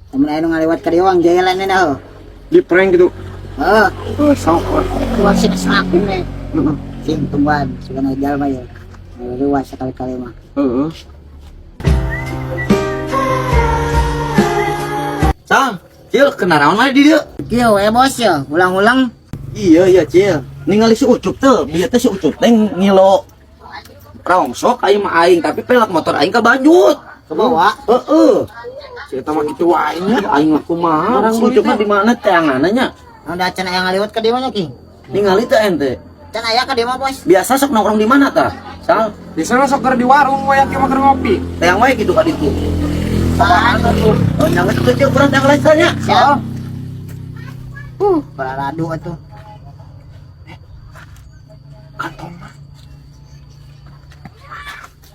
Lamun aya nu ngaliwat ka dieu wang jalan na heuh. Di prank gitu. Heeh, Oh, sok. keluar sih selaku nih. Heeh. Cing tungguan, suka naik jalma ya. Luas sekali-kali mah. Heeh. Sal, Cil, kenaraon mana di dieu? Kieu we bos ya, ulang-ulang. Iya, iya, Cil. Ningali si Ucup tuh, bieu teh si Ucup teh ngilo rongsok aing mah aing, tapi pelak motor aing ka banjut. Ke bawah. Heeh. Si eta mah kitu wae nya. Aing mah kumaha? Barang Si Ucup mah beli di mana teanganna nya? Udah can aya ngaliwat ka dieu mah nya, King. Ningali teh ente. Can aya ka dieu mah bos. Biasa sok nongkrong di mana tah? Sal, Di sana sok keur di warung wae kieu mah keur ngopi. teang wae kitu ka ditu. Apaan tuh? Oh, nyanget kecil kurang teang lain nya. Siap. Pararadu atuh. Kantong mah.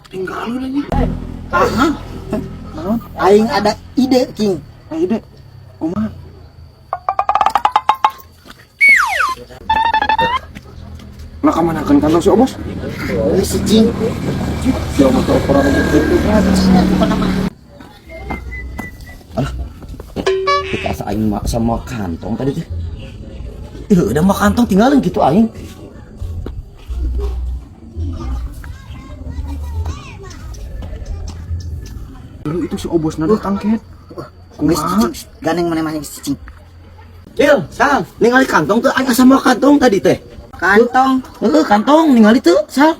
Tinggal lu nya. Aha. Aing ada ide, King. Ayo deh. Kumaha? Lah kamanakeun kantong si Obos? Euy si Cing. Si Obos teh ukuran gitu. Cing atuh kana mah. Kita asa aing mah sama kantong tadi teh. Ih, udah mah kantong tinggalin gitu aing. Lu itu si Obos na datang ket. Geus Kumaha? cicing, gandeng maneh mah geus cicing. Cil, Sal, ningali kantong tuh aing asa mawa kantong tadi teh. Kantong. Heeh, kantong ningali tuh, Sal.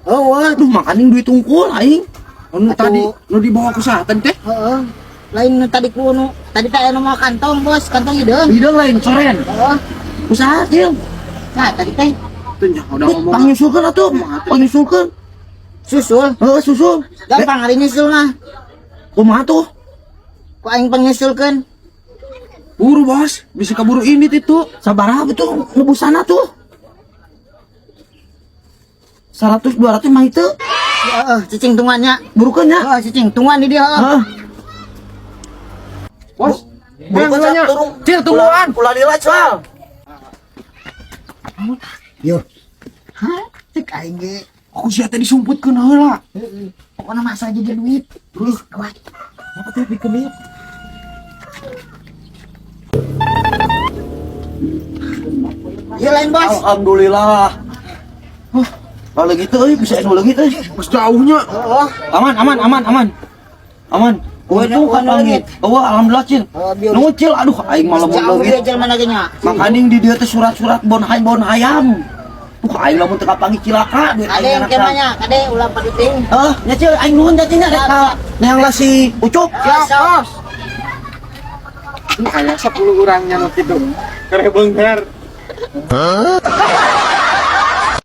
Oh, wah. Aduh, makanin duit tungkul aing. Anu Atuh. tadi nu dibawa ku saha tadi teh? Heeh. Lain nu tadi ku nu tadi teh aya nu mawa kantong, Bos. Kantong hideung. Hideung lain soren. Heeh. Usaha, Cil. Nah, tadi teh Teu nya udah ngomong. Pangnyusulkeun atuh, pangnyusulkeun. susul. Heeh, susul. Gampang ari nyusul mah. Kumaha tuh? Ku aing pangnyusulkeun. Buru bos, bisa kaburu ini itu. Sabaraha betul nebusana tuh? 100 200 mah itu. Heeh, cicing tungguannya. Burukeun nya. Heeh, cicing tungguan di dieu. Heeh. Heeh. Bos, Burukeun nya. turung. Cil tungguan. Ulah lila, Sal. Yo. Hah? Cek aing ge. Aku sia teh disumputkeun heula. Heeh. Pokokna masa aja jadi duit. Geus kuat. Apa tuh pikeun ieu? Ieu lain, Bos. Alhamdulillah. Huh, kalau gitu euy bisa anu leungit euy. Bos jauhnya. Heeh. Aman, aman, aman, aman. Aman. Gua itu Udah, kan udah leungit. Oh, alhamdulillah, Cil. Oh, biar- Nuhun, Cil. Aduh, aing malah mun Jauh leungit. dia jelema ge nya. Makaning di dieu teh surat-surat bon hayam bon hayam. Tuh aing lamun teu kapanggih cilaka duit Kade yang aing kemanya, kade ulah paduting. Heuh, nya Cil, aing nuhun nya Cil nya rek ka neang lah si Ucup. Siap, Bos. Kayak 10 orangnya nu kitu. Keur beungher.